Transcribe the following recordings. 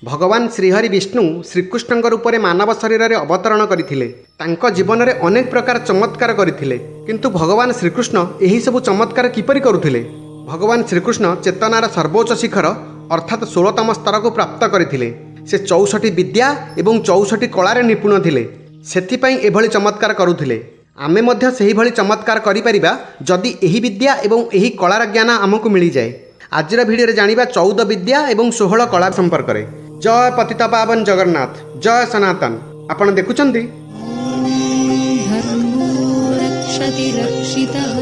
ଭଗବାନ ଶ୍ରୀହରି ବିଷ୍ଣୁ ଶ୍ରୀକୃଷ୍ଣଙ୍କ ରୂପରେ ମାନବ ଶରୀରରେ ଅବତରଣ କରିଥିଲେ। ତାଙ୍କ ଜୀବନରେ ଅନେକ ପ୍ରକାର ଚମତ୍କାର କରିଥିଲେ। କିନ୍ତୁ ଭଗବାନ ଶ୍ରୀକୃଷ୍ଣ ଏହିସବୁ ଚମତ୍କାର କିପରି କରୁଥିଲେ? ଭଗବାନ ଶ୍ରୀକୃଷ୍ଣ ଚେତନାର ସର୍ବୋଚ୍ଚ ଶିଖର ଅର୍ଥାତ୍ 16ତମ ସ୍ତରକୁ ପ୍ରାପ୍ତ କରିଥିଲେ। ସେ 64 ବିଦ୍ୟା ଏବଂ 64 କଳାରେ ନିପୁଣ ଥିଲେ, ସେଥିପାଇଁ ଏଭଳି ଚମତ୍କାର କରୁଥିଲେ। ଆମେ ମଧ୍ୟ ସେହିଭଳି ଚମତ୍କାର କରିପାରିବା ଯଦି ଏହି ବିଦ୍ୟା ଏବଂ ଏହି କଳାର ଜ୍ଞାନ ଆମକୁ ମିଳିଯାଏ। ଆଜିର ଭିଡ଼ିଓରେ ଜାଣିବା 14 ବିଦ୍ୟା ଏବଂ 16 କଳା ସମ୍ପର୍କରେ। ଜୟ ପତିତ ପାବନ ଜଗନ୍ନାଥ, ଜୟ ସନାତନ। ଆପଣ ଦେଖୁଛନ୍ତି धर्मो रक्षति रक्षितः।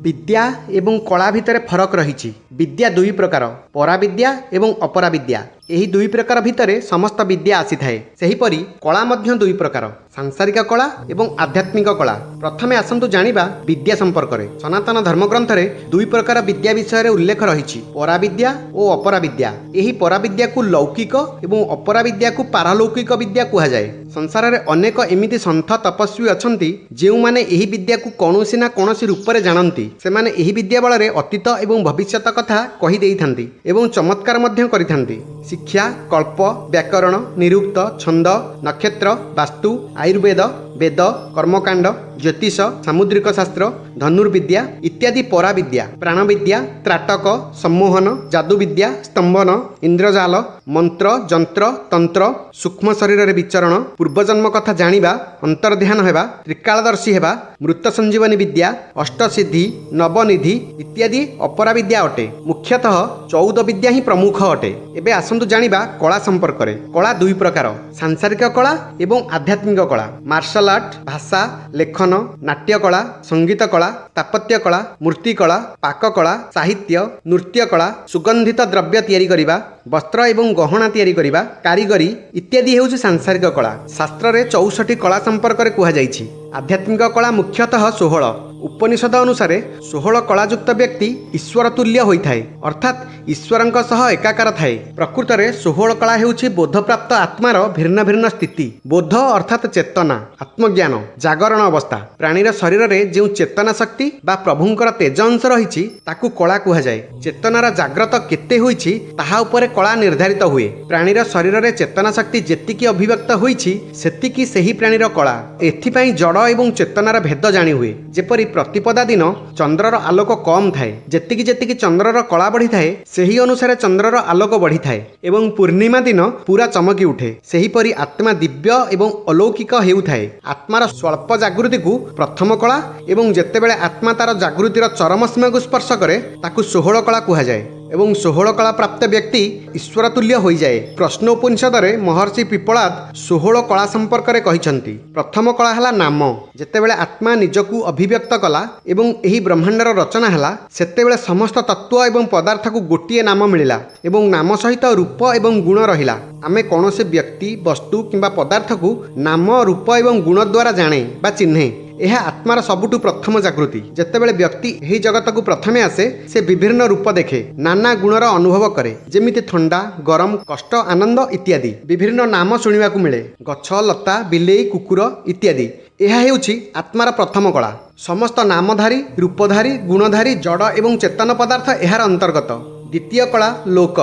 ବିଦ୍ୟା ଏବଂ କଳା ଭିତରେ ଫରକ ରହିଛି। ବିଦ୍ୟା ଦୁଇ ପ୍ରକାର, ପରାବିଦ୍ୟା ଏବଂ ଅପରାବିଦ୍ୟା। ଏହି ଦୁଇ ପ୍ରକାର ଭିତରେ ସମସ୍ତ ବିଦ୍ୟା ଆସିଥାଏ। ସେହିପରି କଳା ମଧ୍ୟ ଦୁଇ ପ୍ରକାର, ସାଂସାରିକ କଳା ଏବଂ ଆଧ୍ୟାତ୍ମିକ କଳା। ପ୍ରଥମେ ଆସନ୍ତୁ ଜାଣିବା ବିଦ୍ୟା ସମ୍ପର୍କରେ। ସନାତନ ଧର୍ମଗ୍ରନ୍ଥରେ ଦୁଇ ପ୍ରକାର ବିଦ୍ୟା ବିଷୟରେ ଉଲ୍ଲେଖ ରହିଛି, ପରାବିଦ୍ୟା ଓ ଅପରାବିଦ୍ୟା। ଏହି ପରାବିଦ୍ୟାକୁ ଲୌକିକ ଏବଂ ଅପରାବିଦ୍ୟାକୁ ପାରଲୌକିକ ବିଦ୍ୟା କୁହାଯାଏ। ସଂସାରରେ ଅନେକ ଏମିତି ସନ୍ଥ ତପସ୍ୱୀ ଅଛନ୍ତି ଯେଉଁମାନେ ଏହି ବିଦ୍ୟାକୁ କୌଣସି ନା କୌଣସି ରୂପରେ ଜାଣନ୍ତି। ସେମାନେ ଏହି ବିଦ୍ୟା ବଳରେ ଅତୀତ ଏବଂ ଭବିଷ୍ୟତ କଥା କହି ଦେଇଥାନ୍ତି ଏବଂ ଚମତ୍କାର ମଧ୍ୟ କରିଥାନ୍ତି। ଶିକ୍ଷା, କଳ୍ପ, ବ୍ୟାକରଣ, ନିରୁକ୍ତ, ଛନ୍ଦ, ନକ୍ଷତ୍ର, ବାସ୍ତୁ, ଆୟୁର୍ବେଦ, ବେଦ, କର୍ମକାଣ୍ଡ, ଜ୍ୟୋତିଷ, ସାମୁଦ୍ରିକ ଶାସ୍ତ୍ର, ଧନୁର୍ବିଦ୍ୟା ଇତ୍ୟାଦି ପରାବିଦ୍ୟା। ପ୍ରାଣବିଦ୍ୟା, ତ୍ରାଟକ, ସମ୍ମୋହନ, ଯାଦୁବିଦ୍ୟା, ସ୍ତମ୍ଭନ, ଇନ୍ଦ୍ରଜାଲ, ମନ୍ତ୍ର, ଯନ୍ତ୍ର, ତନ୍ତ୍ର, ସୂକ୍ଷ୍ମ ଶରୀରରେ ବିଚରଣ, ପୂର୍ବଜନ୍ମ କଥା ଜାଣିବା, ଅନ୍ତର୍ଧ୍ୟାନ ହେବା, ତ୍ରିକାଳଦର୍ଶୀ ହେବା, ମୃତ ସଞ୍ଜୀବନୀ ବିଦ୍ୟା, ଅଷ୍ଟସିଦ୍ଧି, ନବନିଧି ଇତ୍ୟାଦି ଅପରାବିଦ୍ୟା ଅଟେ। ମୁଖ୍ୟତଃ 14 ବିଦ୍ୟା ହିଁ ପ୍ରମୁଖ ଅଟେ। ଏବେ ଆସନ୍ତୁ ଜାଣିବା କଳା ସମ୍ପର୍କରେ। କଳା ଦୁଇ ପ୍ରକାର, ସାଂସାରିକ କଳା ଏବଂ ଆଧ୍ୟାତ୍ମିକ କଳା। ମାର୍ଶାଲ ଆର୍ଟ, ଭାଷା, ଲେଖନ, ନାଟ୍ୟକଳା, ସଙ୍ଗୀତ କଳା, ସ୍ଥାପତ୍ୟ କଳା, ମୂର୍ତ୍ତିକଳା, ପାକକଳା, ସାହିତ୍ୟ, ନୃତ୍ୟ କଳା, ସୁଗନ୍ଧିତ ଦ୍ରବ୍ୟ ତିଆରି କରିବା, ବସ୍ତ୍ର ଏବଂ ଗହଣା ତିଆରି କରିବା, କାରିଗରୀ ଇତ୍ୟାଦି ହେଉଛି ସାଂସାରିକ କଳା। ଶାସ୍ତ୍ରରେ 64 କଳା ସମ୍ପର୍କରେ କୁହାଯାଇଛି। ଆଧ୍ୟାତ୍ମିକ କଳା ମୁଖ୍ୟତଃ 16। ଉପନିଷଦ ଅନୁସାରେ 16 କଳାଯୁକ୍ତ ବ୍ୟକ୍ତି ଈଶ୍ୱର ତୁଲ୍ୟ ହୋଇଥାଏ, ଅର୍ଥାତ୍ ଈଶ୍ୱରଙ୍କ ସହ ଏକାକାର ଥାଏ। ପ୍ରକୃତରେ 16 କଳା ହେଉଛି ବୋଧପ୍ରାପ୍ତ ଆତ୍ମାର ଭିନ୍ନ ଭିନ୍ନ ସ୍ଥିତି। ବୋଧ ଅର୍ଥାତ୍ ଚେତନା, ଆତ୍ମଜ୍ଞାନ, ଜାଗରଣ ଅବସ୍ଥା। ପ୍ରାଣୀର ଶରୀରରେ ଯେଉଁ ଚେତନା ଶକ୍ତି ବା ପ୍ରଭୁଙ୍କର ତେଜ ଅଂଶ ରହିଛି ତାକୁ କଳା କୁହାଯାଏ। ଚେତନାର ଜାଗ୍ରତ କେତେ ହୋଇଛି ତାହା ଉପରେ କଳା ନିର୍ଦ୍ଧାରିତ ହୁଏ। ପ୍ରାଣୀର ଶରୀରରେ ଚେତନା ଶକ୍ତି ଯେତିକି ଅଭିବ୍ୟକ୍ତ ହୋଇଛି ସେତିକି ସେହି ପ୍ରାଣୀର କଳା। ଏଥିପାଇଁ ଜଡ଼ ଏବଂ ଚେତନାର ଭେଦ ଜାଣି ହୁଏ। ଯେପରି ପ୍ରତିପଦା ଦିନ ଚନ୍ଦ୍ରର ଆଲୋକ କମ୍ ଥାଏ, ଯେତିକି ଯେତିକି ଚନ୍ଦ୍ରର କଳା ବଢ଼ିଥାଏ ସେହି ଅନୁସାରେ ଚନ୍ଦ୍ରର ଆଲୋକ ବଢ଼ିଥାଏ ଏବଂ ପୂର୍ଣ୍ଣିମା ଦିନ ପୁରା ଚମକି ଉଠେ। ସେହିପରି ଆତ୍ମା ଦିବ୍ୟ ଏବଂ ଅଲୌକିକ ହେଉଥାଏ। ଆତ୍ମାର ସ୍ୱଳ୍ପ ଜାଗୃତିକୁ ପ୍ରଥମ କଳା ଏବଂ ଯେତେବେଳେ ଆତ୍ମା ତାର ଜାଗୃତିର ଚରମ ସୀମାକୁ ସ୍ପର୍ଶ କରେ ତାକୁ 16 କଳା କୁହାଯାଏ ଏବଂ 16 କଳା ପ୍ରାପ୍ତ ବ୍ୟକ୍ତି ଈଶ୍ୱର ତୁଲ୍ୟ ହୋଇଯାଏ। ପ୍ରଶ୍ନ ଉପନିଷଦରେ ମହର୍ଷି ପିପଳାଦ 16 କଳା ସମ୍ପର୍କରେ କହିଛନ୍ତି। ପ୍ରଥମ କଳା ହେଲା ନାମ। ଯେତେବେଳେ ଆତ୍ମା ନିଜକୁ ଅଭିବ୍ୟକ୍ତ କଲା ଏବଂ ଏହି ବ୍ରହ୍ମାଣ୍ଡର ରଚନା ହେଲା, ସେତେବେଳେ ସମସ୍ତ ତତ୍ତ୍ୱ ଏବଂ ପଦାର୍ଥକୁ ଗୋଟିଏ ନାମ ମିଳିଲା ଏବଂ ନାମ ସହିତ ରୂପ ଏବଂ ଗୁଣ ରହିଲା। ଆମେ କୌଣସି ବ୍ୟକ୍ତି, ବସ୍ତୁ କିମ୍ବା ପଦାର୍ଥକୁ ନାମ, ରୂପ ଏବଂ ଗୁଣ ଦ୍ୱାରା ଜାଣେ ବା ଚିହ୍ନେ। ଏହା ଆତ୍ମାର ସବୁଠୁ ପ୍ରଥମ ଜାଗୃତି। ଯେତେବେଳେ ବ୍ୟକ୍ତି ଏହି ଜଗତକୁ ପ୍ରଥମେ ଆସେ, ସେ ବିଭିନ୍ନ ରୂପ ଦେଖେ, ନାନା ଗୁଣର ଅନୁଭବ କରେ, ଯେମିତି ଥଣ୍ଡା, ଗରମ, କଷ୍ଟ, ଆନନ୍ଦ ଇତ୍ୟାଦି। ବିଭିନ୍ନ ନାମ ଶୁଣିବାକୁ ମିଳେ, ଗଛ, ଲତା, ବିଲେଇ, କୁକୁର ଇତ୍ୟାଦି। ଏହା ହେଉଛି ଆତ୍ମାର ପ୍ରଥମ କଳା। ସମସ୍ତ ନାମଧାରୀ, ରୂପଧାରୀ, ଗୁଣଧାରୀ, ଜଡ଼ ଏବଂ ଚେତନ ପଦାର୍ଥ ଏହାର ଅନ୍ତର୍ଗତ। ଦ୍ୱିତୀୟ କଳା ଲୋକ।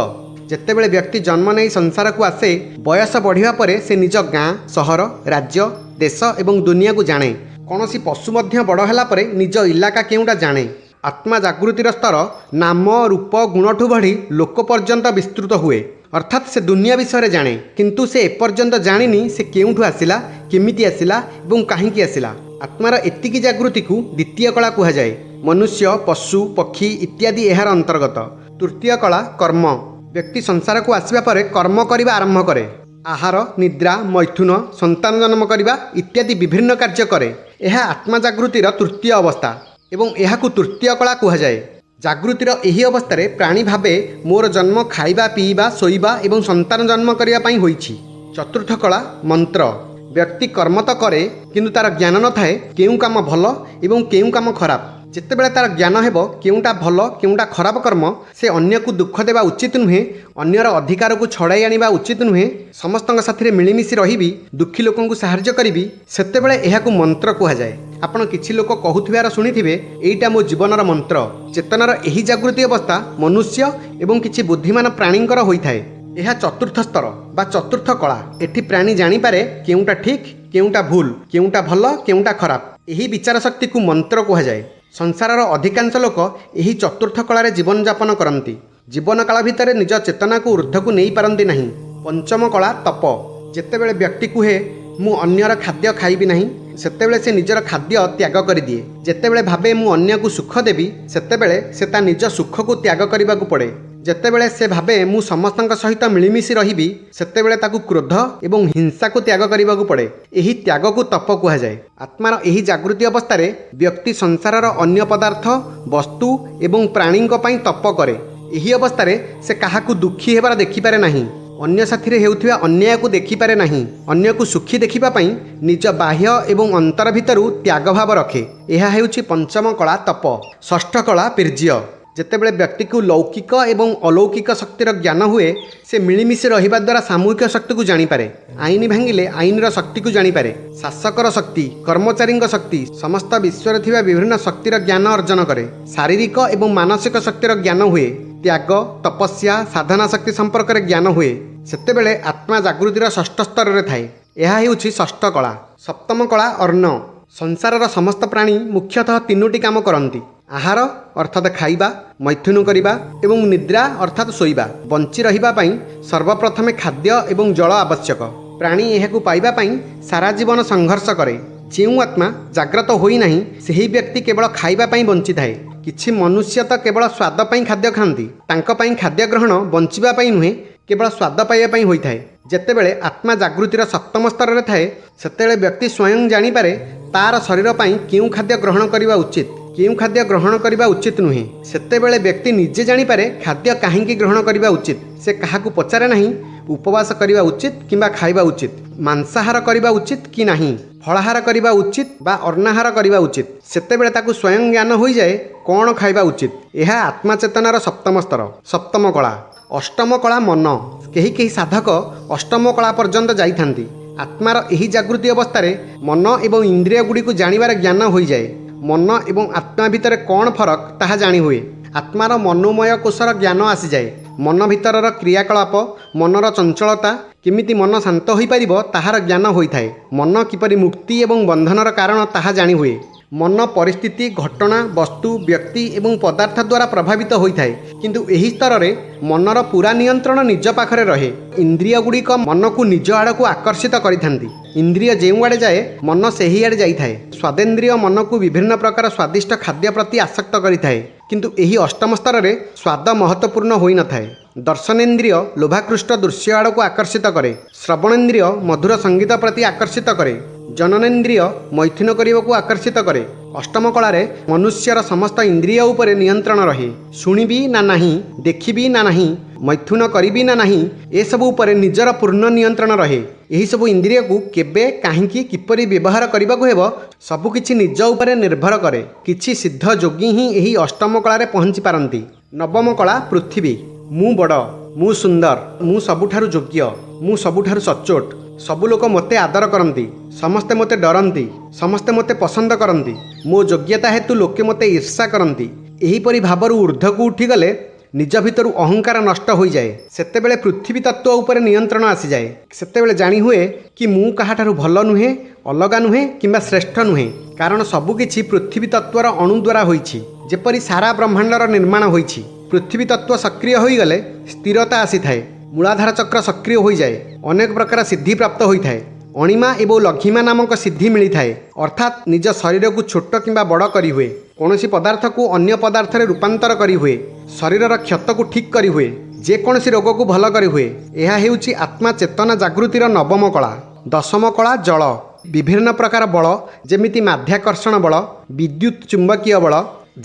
ଯେତେବେଳେ ବ୍ୟକ୍ତି ଜନ୍ମ ନେଇ ସଂସାରକୁ ଆସେ, ବୟସ ବଢ଼ିବା ପରେ ସେ ନିଜ ଗାଁ, ସହର, ରାଜ୍ୟ, ଦେଶ ଏବଂ ଦୁନିଆକୁ ଜାଣେ। କୌଣସି ପଶୁ ମଧ୍ୟ ବଡ଼ ହେଲା ପରେ ନିଜ ଇଲାକା କେଉଁଟା ଜାଣେ। ଆତ୍ମା ଜାଗୃତିର ସ୍ତର ନାମ, ରୂପ, ଗୁଣଠୁ ବଢ଼ି ଲୋକ ପର୍ଯ୍ୟନ୍ତ ବିସ୍ତୃତ ହୁଏ, ଅର୍ଥାତ୍ ସେ ଦୁନିଆ ବିଷୟରେ ଜାଣେ, କିନ୍ତୁ ସେ ଏପର୍ଯ୍ୟନ୍ତ ଜାଣିନି ସେ କେଉଁଠୁ ଆସିଲା, କେମିତି ଆସିଲା ଏବଂ କାହିଁକି ଆସିଲା। ଆତ୍ମାର ଏତିକି ଜାଗୃତିକୁ ଦ୍ୱିତୀୟ କଳା କୁହାଯାଏ। ମନୁଷ୍ୟ, ପଶୁ, ପକ୍ଷୀ ଇତ୍ୟାଦି ଏହାର ଅନ୍ତର୍ଗତ। ତୃତୀୟ କଳା କର୍ମ। ବ୍ୟକ୍ତି ସଂସାରକୁ ଆସିବା ପରେ କର୍ମ କରିବା ଆରମ୍ଭ କରେ। ଆହାର, ନିଦ୍ରା, ମୈଥୁନ, ସନ୍ତାନ ଜନ୍ମ କରିବା ଇତ୍ୟାଦି ବିଭିନ୍ନ କାର୍ଯ୍ୟ କରେ। ଏହା ଆତ୍ମା ଜାଗୃତିର ତୃତୀୟ ଅବସ୍ଥା ଏବଂ ଏହାକୁ ତୃତୀୟ କଳା କୁହାଯାଏ। ଜାଗୃତିର ଏହି ଅବସ୍ଥାରେ ପ୍ରାଣୀ ଭାବେ ମୋର ଜନ୍ମ ଖାଇବା, ପିଇବା, ଶୋଇବା ଏବଂ ସନ୍ତାନ ଜନ୍ମ କରିବା ପାଇଁ ହୋଇଛି। ଚତୁର୍ଥ କଳା ମନ୍ତ୍ର। ବ୍ୟକ୍ତି କର୍ମ ତ କରେ, କିନ୍ତୁ ତାର ଜ୍ଞାନ ନଥାଏ କେଉଁ କାମ ଭଲ ଏବଂ କେଉଁ କାମ ଖରାପ। ଯେତେବେଳେ ତାର ଜ୍ଞାନ ହେବ କେଉଁଟା ଭଲ କେଉଁଟା ଖରାପ କର୍ମ, ସେ ଅନ୍ୟକୁ ଦୁଃଖ ଦେବା ଉଚିତ ନୁହେଁ, ଅନ୍ୟର ଅଧିକାରକୁ ଛଡ଼ାଇ ଆଣିବା ଉଚିତ ନୁହେଁ, ସମସ୍ତଙ୍କ ସାଥିରେ ମିଳିମିଶି ରହିବି, ଦୁଃଖୀ ଲୋକଙ୍କୁ ସାହାଯ୍ୟ କରିବି, ସେତେବେଳେ ଏହାକୁ ମନ୍ତ୍ର କୁହାଯାଏ। ଆପଣ କିଛି ଲୋକ କହୁଥିବାର ଶୁଣିଥିବେ, ଏଇଟା ମୋ ଜୀବନର ମନ୍ତ୍ର। ଚେତନାର ଏହି ଜାଗୃତି ଅବସ୍ଥା ମନୁଷ୍ୟ ଏବଂ କିଛି ବୁଦ୍ଧିମାନ ପ୍ରାଣୀଙ୍କର ହୋଇଥାଏ। ଏହା ଚତୁର୍ଥ ସ୍ତର ବା ଚତୁର୍ଥ କଳା। ଏଠି ପ୍ରାଣୀ ଜାଣିପାରେ କେଉଁଟା ଠିକ୍, କେଉଁଟା ଭୁଲ, କେଉଁଟା ଭଲ, କେଉଁଟା ଖରାପ। ଏହି ବିଚାର ଶକ୍ତିକୁ ମନ୍ତ୍ର କୁହାଯାଏ। ସଂସାରର ଅଧିକାଂଶ ଲୋକ ଏହି ଚତୁର୍ଥ କଳାରେ ଜୀବନଯାପନ କରନ୍ତି। ଜୀବନକାଳ ଭିତରେ ନିଜ ଚେତନାକୁ ଊର୍ଦ୍ଧ୍ୱକୁ ନେଇପାରନ୍ତି ନାହିଁ। ପଞ୍ଚମ କଳା ତପ। ଯେତେବେଳେ ବ୍ୟକ୍ତି କୁହେ ମୁଁ ଅନ୍ୟର ଖାଦ୍ୟ ଖାଇବି ନାହିଁ, ସେତେବେଳେ ସେ ନିଜର ଖାଦ୍ୟ ତ୍ୟାଗ କରିଦିଏ। ଯେତେବେଳେ ଭାବେ ମୁଁ ଅନ୍ୟକୁ ସୁଖ ଦେବି, ସେତେବେଳେ ସେ ତା ନିଜ ସୁଖକୁ ତ୍ୟାଗ କରିବାକୁ ପଡ଼େ। ଯେତେବେଳେ ସେ ଭାବେ ମୁଁ ସମସ୍ତଙ୍କ ସହିତ ମିଳିମିଶି ରହିବି, ସେତେବେଳେ ତାକୁ କ୍ରୋଧ ଏବଂ ହିଂସାକୁ ତ୍ୟାଗ କରିବାକୁ ପଡ଼େ। ଏହି ତ୍ୟାଗକୁ ତପ କୁହାଯାଏ। ଆତ୍ମାର ଏହି ଜାଗୃତି ଅବସ୍ଥାରେ ବ୍ୟକ୍ତି ସଂସାରର ଅନ୍ୟ ପଦାର୍ଥ, ବସ୍ତୁ ଏବଂ ପ୍ରାଣୀଙ୍କ ପାଇଁ ତପ କରେ। ଏହି ଅବସ୍ଥାରେ ସେ କାହାକୁ ଦୁଃଖୀ ହେବାର ଦେଖିପାରେ ନାହିଁ, ଅନ୍ୟ ସାଥିରେ ହେଉଥିବା ଅନ୍ୟାୟକୁ ଦେଖିପାରେ ନାହିଁ। ଅନ୍ୟକୁ ସୁଖୀ ଦେଖିବା ପାଇଁ ନିଜ ବାହ୍ୟ ଏବଂ ଅନ୍ତର ଭିତରୁ ତ୍ୟାଗଭାବ ରଖେ। ଏହା ହେଉଛି ପଞ୍ଚମ କଳା ତପ। ଷଷ୍ଠ କଳା ବୀର୍ଯ୍ୟ। ଯେତେବେଳେ ବ୍ୟକ୍ତିକୁ ଲୌକିକ ଏବଂ ଅଲୌକିକ ଶକ୍ତିର ଜ୍ଞାନ ହୁଏ, ସେ ମିଳିମିଶି ରହିବା ଦ୍ୱାରା ସାମୂହିକ ଶକ୍ତିକୁ ଜାଣିପାରେ। ଆଇନ ଭାଙ୍ଗିଲେ ଆଇନର ଶକ୍ତିକୁ ଜାଣିପାରେ। ଶାସକର ଶକ୍ତି, କର୍ମଚାରୀଙ୍କ ଶକ୍ତି, ସମସ୍ତ ବିଶ୍ୱରେ ଥିବା ବିଭିନ୍ନ ଶକ୍ତିର ଜ୍ଞାନ ଅର୍ଜନ କରେ। ଶାରୀରିକ ଏବଂ ମାନସିକ ଶକ୍ତିର ଜ୍ଞାନ ହୁଏ। ତ୍ୟାଗ, ତପସ୍ୟା, ସାଧନା ଶକ୍ତି ସମ୍ପର୍କରେ ଜ୍ଞାନ ହୁଏ। ସେତେବେଳେ ଆତ୍ମା ଜାଗୃତିର ଷଷ୍ଠ ସ୍ତରରେ ଥାଏ। ଏହା ହେଉଛି ଷଷ୍ଠ କଳା। ସପ୍ତମ କଳା ଅନ୍ନ। ସଂସାରର ସମସ୍ତ ପ୍ରାଣୀ ମୁଖ୍ୟତଃ ତିନୋଟି କାମ କରନ୍ତି: ଆହାର ଅର୍ଥାତ୍ ଖାଇବା, ମୈଥୁନ କରିବା ଏବଂ ନିଦ୍ରା ଅର୍ଥାତ୍ ଶୋଇବା। ବଞ୍ଚି ରହିବା ପାଇଁ ସର୍ବପ୍ରଥମେ ଖାଦ୍ୟ ଏବଂ ଜଳ ଆବଶ୍ୟକ। ପ୍ରାଣୀ ଏହାକୁ ପାଇବା ପାଇଁ ସାରା ଜୀବନ ସଂଘର୍ଷ କରେ। ଯେଉଁ ଆତ୍ମା ଜାଗ୍ରତ ହୋଇନାହିଁ, ସେହି ବ୍ୟକ୍ତି କେବଳ ଖାଇବା ପାଇଁ ବଞ୍ଚିଥାଏ। କିଛି ମନୁଷ୍ୟ ତ କେବଳ ସ୍ୱାଦ ପାଇଁ ଖାଦ୍ୟ ଖାଆନ୍ତି। ତାଙ୍କ ପାଇଁ ଖାଦ୍ୟ ଗ୍ରହଣ ବଞ୍ଚିବା ପାଇଁ ନୁହେଁ, କେବଳ ସ୍ୱାଦ ପାଇବା ପାଇଁ ହୋଇଥାଏ। ଯେତେବେଳେ ଆତ୍ମା ଜାଗୃତିର ସପ୍ତମ ସ୍ତରରେ ଥାଏ, ସେତେବେଳେ ବ୍ୟକ୍ତି ସ୍ୱୟଂ ଜାଣିପାରେ ତାର ଶରୀର ପାଇଁ କେଉଁ ଖାଦ୍ୟ ଗ୍ରହଣ କରିବା ଉଚିତ, କେଉଁ ଖାଦ୍ୟ ଗ୍ରହଣ କରିବା ଉଚିତ ନୁହେଁ। ସେତେବେଳେ ବ୍ୟକ୍ତି ନିଜେ ଜାଣିପାରେ ଖାଦ୍ୟ କାହିଁକି ଗ୍ରହଣ କରିବା ଉଚିତ। ସେ କାହାକୁ ପଚାରେ ନାହିଁ ଉପବାସ କରିବା ଉଚିତ କିମ୍ବା ଖାଇବା ଉଚିତ, ମାଂସାହାର କରିବା ଉଚିତ କି ନାହିଁ, ଫଳାହାର କରିବା ଉଚିତ ବା ଅନ୍ନାହାର କରିବା ଉଚିତ। ସେତେବେଳେ ତାକୁ ସ୍ୱୟଂ ଜ୍ଞାନ ହୋଇଯାଏ କ'ଣ ଖାଇବା ଉଚିତ। ଏହା ଆତ୍ମାଚେତନାର ସପ୍ତମ ସ୍ତର, ସପ୍ତମ କଳା। ଅଷ୍ଟମ କଳା ମନ। କେହି କେହି ସାଧକ ଅଷ୍ଟମ କଳା ପର୍ଯ୍ୟନ୍ତ ଯାଇଥାନ୍ତି। ଆତ୍ମାର ଏହି ଜାଗୃତି ଅବସ୍ଥାରେ ମନ ଏବଂ ଇନ୍ଦ୍ରିୟ ଗୁଡ଼ିକୁ ଜାଣିବାର ଜ୍ଞାନ ହୋଇଯାଏ। ମନ ଏବଂ ଆତ୍ମା ଭିତରେ କ'ଣ ଫରକ ତାହା ଜାଣିହୁଏ। ଆତ୍ମାର ମନୋମୟ କୋଷର ଜ୍ଞାନ ଆସିଯାଏ। ମନ ଭିତରର କ୍ରିୟାକଳାପ, ମନର ଚଞ୍ଚଳତା, କେମିତି ମନ ଶାନ୍ତ ହୋଇପାରିବ ତାହାର ଜ୍ଞାନ ହୋଇଥାଏ। ମନ କିପରି ମୁକ୍ତି ଏବଂ ବନ୍ଧନର କାରଣ ତାହା ଜାଣିହୁଏ। ମନ ପରିସ୍ଥିତି, ଘଟଣା, ବସ୍ତୁ, ବ୍ୟକ୍ତି ଏବଂ ପଦାର୍ଥ ଦ୍ୱାରା ପ୍ରଭାବିତ ହୋଇଥାଏ। କିନ୍ତୁ ଏହି ସ୍ତରରେ ମନର ପୂରା ନିୟନ୍ତ୍ରଣ ନିଜ ପାଖରେ ରହେ। ଇନ୍ଦ୍ରିୟ ଗୁଡ଼ିକ ମନକୁ ନିଜ ଆଡ଼କୁ ଆକର୍ଷିତ କରିଥାନ୍ତି। ଇନ୍ଦ୍ରିୟ ଯେଉଁଆଡ଼େ ଯାଏ, ମନ ସେହିଆଡ଼େ ଯାଇଥାଏ। ସ୍ୱାଦେନ୍ଦ୍ରିୟ ମନକୁ ବିଭିନ୍ନ ପ୍ରକାର ସ୍ୱାଦିଷ୍ଟ ଖାଦ୍ୟ ପ୍ରତି ଆସକ୍ତ କରିଥାଏ। କିନ୍ତୁ ଏହି ଅଷ୍ଟମ ସ୍ତରରେ ସ୍ୱାଦ ମହତ୍ତ୍ୱପୂର୍ଣ୍ଣ ହୋଇନଥାଏ। ଦର୍ଶନେନ୍ଦ୍ରିୟ ଲୋଭାକୃଷ୍ଟ ଦୃଶ୍ୟ ଆଡ଼କୁ ଆକର୍ଷିତ କରେ। ଶ୍ରବଣେନ୍ଦ୍ରିୟ ମଧୁର ସଙ୍ଗୀତ ପ୍ରତି ଆକର୍ଷିତ କରେ। ଜନନେନ୍ଦ୍ରିୟ ମୈଥୁନ କରିବାକୁ ଆକର୍ଷିତ କରେ। ଅଷ୍ଟମ କଳାରେ ମନୁଷ୍ୟର ସମସ୍ତ ଇନ୍ଦ୍ରିୟ ଉପରେ ନିୟନ୍ତ୍ରଣ ରହେ। ଶୁଣିବି ନା ନାହିଁ, ଦେଖିବି ନା ନାହିଁ, ମୈଥୁନ କରିବି ନା ନାହିଁ, ଏସବୁ ଉପରେ ନିଜର ପୂର୍ଣ୍ଣ ନିୟନ୍ତ୍ରଣ ରହେ। ଏହିସବୁ ଇନ୍ଦ୍ରିୟକୁ କେବେ, କାହିଁକି, କିପରି ବ୍ୟବହାର କରିବାକୁ ହେବ, ସବୁକିଛି ନିଜ ଉପରେ ନିର୍ଭର କରେ। କିଛି ସିଦ୍ଧ ଯୋଗୀ ହିଁ ଏହି ଅଷ୍ଟମ କଳାରେ ପହଞ୍ଚି ପାରନ୍ତି। ନବମ କଳା ପୃଥିବୀ। ମୁଁ ବଡ଼, ମୁଁ ସୁନ୍ଦର, ମୁଁ ସବୁଠାରୁ ଯୋଗ୍ୟ, ମୁଁ ସବୁଠାରୁ ସଚ୍ଚୋଟ, ସବୁ ଲୋକ ମୋତେ ଆଦର କରନ୍ତି, ସମସ୍ତେ ମୋତେ ଡରନ୍ତି, ସମସ୍ତେ ମୋତେ ପସନ୍ଦ କରନ୍ତି, ମୋ ଯୋଗ୍ୟତା ହେତୁ ଲୋକେ ମୋତେ ଈର୍ଷା କରନ୍ତି। ଏହିପରି ଭାବରୁ ଊର୍ଦ୍ଧ୍ୱକୁ ଉଠିଗଲେ ନିଜ ଭିତରୁ ଅହଙ୍କାର ନଷ୍ଟ ହୋଇଯାଏ। ସେତେବେଳେ ପୃଥିବୀ ତତ୍ତ୍ୱ ଉପରେ ନିୟନ୍ତ୍ରଣ ଆସିଯାଏ। ସେତେବେଳେ ଜାଣିହୁଏ କି ମୁଁ କାହାଠାରୁ ଭଲ ନୁହେଁ, ଅଲଗା ନୁହେଁ କିମ୍ବା ଶ୍ରେଷ୍ଠ ନୁହେଁ, କାରଣ ସବୁକିଛି ପୃଥିବୀ ତତ୍ତ୍ୱର ଅଣୁ ଦ୍ୱାରା ହୋଇଛି। ଯେପରି ସାରା ବ୍ରହ୍ମାଣ୍ଡର ନିର୍ମାଣ ହୋଇଛି। ପୃଥିବୀ ତତ୍ତ୍ୱ ସକ୍ରିୟ ହୋଇଗଲେ ସ୍ଥିରତା ଆସିଥାଏ। ମୂଳାଧାର ଚକ୍ର ସକ୍ରିୟ ହୋଇଯାଏ। ଅନେକ ପ୍ରକାର ସିଦ୍ଧି ପ୍ରାପ୍ତ ହୋଇଥାଏ। ଅଣିମା ଏବଂ ଲଘିମା ନାମକ ସିଦ୍ଧି ମିଳିଥାଏ। ଅର୍ଥାତ୍ ନିଜ ଶରୀରକୁ ଛୋଟ କିମ୍ବା ବଡ଼ କରିହୁଏ। କୌଣସି ପଦାର୍ଥକୁ ଅନ୍ୟ ପଦାର୍ଥରେ ରୂପାନ୍ତର କରିହୁଏ। ଶରୀରର କ୍ଷତକୁ ଠିକ୍ କରିହୁଏ। ଯେକୌଣସି ରୋଗକୁ ଭଲ କରିହୁଏ। ଏହା ହେଉଛି ଆତ୍ମା ଚେତନା ଜାଗୃତିର ନବମ କଳା। ଦଶମ କଳା ଜଳ। ବିଭିନ୍ନ ପ୍ରକାର ବଳ, ଯେମିତି ମାଧ୍ୟାକର୍ଷଣ ବଳ, ବିଦ୍ୟୁତ୍ ଚୁମ୍ବକୀୟ ବଳ,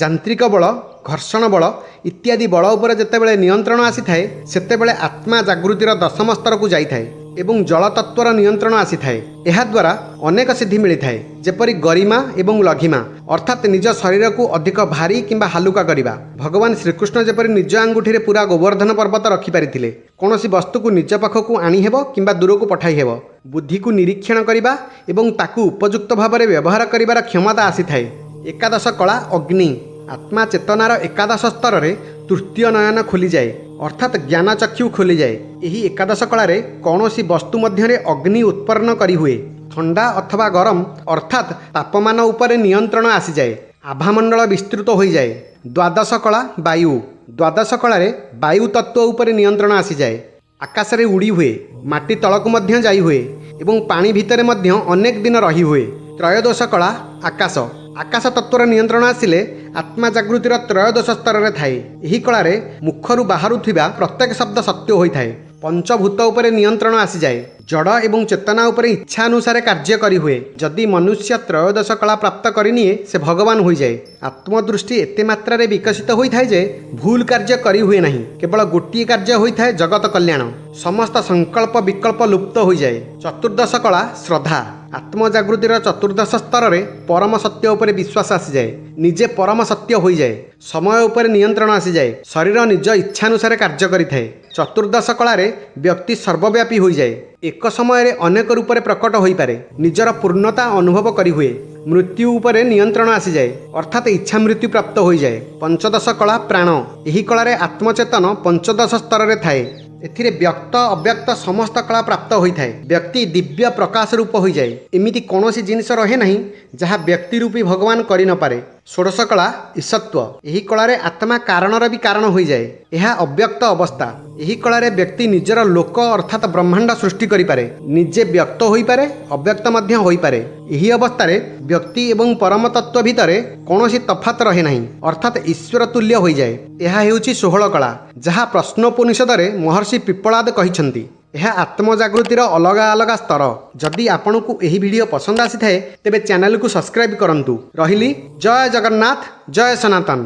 ଯାନ୍ତ୍ରିକ ବଳ, ଘର୍ଷଣ ବଳ ଇତ୍ୟାଦି ବଳ ଉପରେ ଯେତେବେଳେ ନିୟନ୍ତ୍ରଣ ଆସିଥାଏ, ସେତେବେଳେ ଆତ୍ମା ଜାଗୃତିର ଦଶମ ସ୍ତରକୁ ଯାଇଥାଏ ଏବଂ ଜଳତତ୍ତ୍ୱର ନିୟନ୍ତ୍ରଣ ଆସିଥାଏ। ଏହାଦ୍ୱାରା ଅନେକ ସିଦ୍ଧି ମିଳିଥାଏ, ଯେପରି ଗରିମା ଏବଂ ଲଘିମା, ଅର୍ଥାତ୍ ନିଜ ଶରୀରକୁ ଅଧିକ ଭାରୀ କିମ୍ବା ହାଲୁକା କରିବା। ଭଗବାନ ଶ୍ରୀକୃଷ୍ଣ ଯେପରି ନିଜ ଆଙ୍ଗୁଠିରେ ପୁରା ଗୋବର୍ଦ୍ଧନ ପର୍ବତ ରଖିପାରିଥିଲେ। କୌଣସି ବସ୍ତୁକୁ ନିଜ ପାଖକୁ ଆଣିହେବ କିମ୍ବା ଦୂରକୁ ପଠାଇ ହେବ। ବୁଦ୍ଧିକୁ ନିରୀକ୍ଷଣ କରିବା ଏବଂ ତାକୁ ଉପଯୁକ୍ତ ଭାବରେ ବ୍ୟବହାର କରିବାର କ୍ଷମତା ଆସିଥାଏ। ଏକାଦଶ କଳା ଅଗ୍ନି। ଆତ୍ମା ଚେତନାର ଏକାଦଶ ସ୍ତରରେ ତୃତୀୟ ନୟନ ଖୋଲିଯାଏ, ଅର୍ଥାତ୍ ଜ୍ଞାନଚକ୍ଷୁ ଖୋଲିଯାଏ। ଏହି ଏକାଦଶ କଳାରେ କୌଣସି ବସ୍ତୁ ମଧ୍ୟରେ ଅଗ୍ନି ଉତ୍ପନ୍ନ କରିହୁଏ। ଥଣ୍ଡା ଅଥବା ଗରମ, ଅର୍ଥାତ୍ ତାପମାନ ଉପରେ ନିୟନ୍ତ୍ରଣ ଆସିଯାଏ। ଆଭାମଣ୍ଡଳ ବିସ୍ତୃତ ହୋଇଯାଏ। ଦ୍ୱାଦଶ କଳା ବାୟୁ। ଦ୍ୱାଦଶ କଳାରେ ବାୟୁ ତତ୍ତ୍ୱ ଉପରେ ନିୟନ୍ତ୍ରଣ ଆସିଯାଏ। ଆକାଶରେ ଉଡ଼ି ହୁଏ, ମାଟି ତଳକୁ ମଧ୍ୟ ଯାଇ ହୁଏ ଏବଂ ପାଣି ଭିତରେ ମଧ୍ୟ ଅନେକ ଦିନ ରହି ହୁଏ। ତ୍ରୟୋଦଶ କଳା ଆକାଶ। ଆକାଶ ତତ୍ତ୍ୱର ନିୟନ୍ତ୍ରଣ ଆସିଲେ ଆତ୍ମା ଜାଗୃତିର ତ୍ରୟୋଦଶ ସ୍ତରରେ ଥାଏ। ଏହି କଳାରେ ମୁଖରୁ ବାହାରୁଥିବା ପ୍ରତ୍ୟେକ ଶବ୍ଦ ସତ୍ୟ ହୋଇଥାଏ। ପଞ୍ଚଭୂତ ଉପରେ ନିୟନ୍ତ୍ରଣ ଆସିଯାଏ। ଜଡ଼ ଏବଂ ଚେତନା ଉପରେ ଇଚ୍ଛା ଅନୁସାରେ କାର୍ଯ୍ୟ କରିହୁଏ। ଯଦି ମନୁଷ୍ୟ ତ୍ରୟୋଦଶ କଳା ପ୍ରାପ୍ତ କରିନିଏ, ସେ ଭଗବାନ ହୋଇଯାଏ। ଆତ୍ମଦୃଷ୍ଟି ଏତେ ମାତ୍ରାରେ ବିକଶିତ ହୋଇଥାଏ ଯେ ଭୁଲ କାର୍ଯ୍ୟ କରିହୁଏ ନାହିଁ। କେବଳ ଗୋଟିଏ କାର୍ଯ୍ୟ ହୋଇଥାଏ, ଜଗତ କଲ୍ୟାଣ। ସମସ୍ତ ସଂକଳ୍ପ ବିକଳ୍ପ ଲୁପ୍ତ ହୋଇଯାଏ। ଚତୁର୍ଦ୍ଦଶ କଳା ଶ୍ରଦ୍ଧା। ଆତ୍ମଜାଗୃତିର ଚତୁର୍ଦ୍ଦଶ ସ୍ତରରେ ପରମ ସତ୍ୟ ଉପରେ ବିଶ୍ୱାସ ଆସିଯାଏ। ନିଜେ ପରମ ସତ୍ୟ ହୋଇଯାଏ। ସମୟ ଉପରେ ନିୟନ୍ତ୍ରଣ ଆସିଯାଏ। ଶରୀର ନିଜ ଇଚ୍ଛାନୁସାରେ କାର୍ଯ୍ୟ କରିଥାଏ। ଚତୁର୍ଦ୍ଦଶ କଳାରେ ବ୍ୟକ୍ତି ସର୍ବବ୍ୟାପୀ ହୋଇଯାଏ। ଏକ ସମୟରେ ଅନେକ ରୂପରେ ପ୍ରକଟ ହୋଇପାରେ। ନିଜର ପୂର୍ଣ୍ଣତା ଅନୁଭବ କରିହୁଏ। ମୃତ୍ୟୁ ଉପରେ ନିୟନ୍ତ୍ରଣ ଆସିଯାଏ, ଅର୍ଥାତ୍ ଇଚ୍ଛା ମୃତ୍ୟୁ ପ୍ରାପ୍ତ ହୋଇଯାଏ। ପଞ୍ଚଦଶ କଳା ପ୍ରାଣ। ଏହି କଳାରେ ଆତ୍ମଚେତନ ପଞ୍ଚଦଶ ସ୍ତରରେ ଥାଏ। ଏଥିରେ ବ୍ୟକ୍ତ ଅବ୍ୟକ୍ତ ସମସ୍ତ କଳା ପ୍ରାପ୍ତ ହୋଇଥାଏ। ବ୍ୟକ୍ତି ଦିବ୍ୟ ପ୍ରକାଶ ରୂପ ହୋଇଯାଏ। ଏମିତି କୌଣସି ଜିନିଷ ରହେ ନାହିଁ ଯାହା ବ୍ୟକ୍ତି ରୂପୀ ଭଗବାନ କରିନପାରେ। ଷୋଡ଼ଶ କଳା ଈଶତ୍ୱ। ଏହି କଳାରେ ଆତ୍ମା କାରଣର ବି କାରଣ ହୋଇଯାଏ। ଏହା ଅବ୍ୟକ୍ତ ଅବସ୍ଥା। ଏହି କଳାରେ ବ୍ୟକ୍ତି ନିଜର ଲୋକ ଅର୍ଥାତ୍ ବ୍ରହ୍ମାଣ୍ଡ ସୃଷ୍ଟି କରିପାରେ। ନିଜେ ବ୍ୟକ୍ତ ହୋଇପାରେ, ଅବ୍ୟକ୍ତ ମଧ୍ୟ ହୋଇପାରେ। ଏହି ଅବସ୍ଥାରେ ବ୍ୟକ୍ତି ଏବଂ ପରମ ତତ୍ତ୍ୱ ଭିତରେ କୌଣସି ତଫାତ ରହେ ନାହିଁ, ଅର୍ଥାତ୍ ଈଶ୍ୱର ତୁଲ୍ୟ ହୋଇଯାଏ। ଏହା ହେଉଛି 16 କଳା, ଯାହା ପ୍ରଶ୍ନୋପନିଷଦରେ ମହର୍ଷି ପିପ୍ପଳାଦ କହିଛନ୍ତି। ଏହା ଆତ୍ମଜାଗୃତିର ଅଲଗା ଅଲଗା ସ୍ତର। ଯଦି ଆପଣଙ୍କୁ ଏହି ଭିଡ଼ିଓ ପସନ୍ଦ ଆସିଥାଏ, ତେବେ ଚ୍ୟାନେଲକୁ ସବସ୍କ୍ରାଇବ୍ କରନ୍ତୁ। ରହିଲି, ଜୟ ଜଗନ୍ନାଥ, ଜୟ ସନାତନ।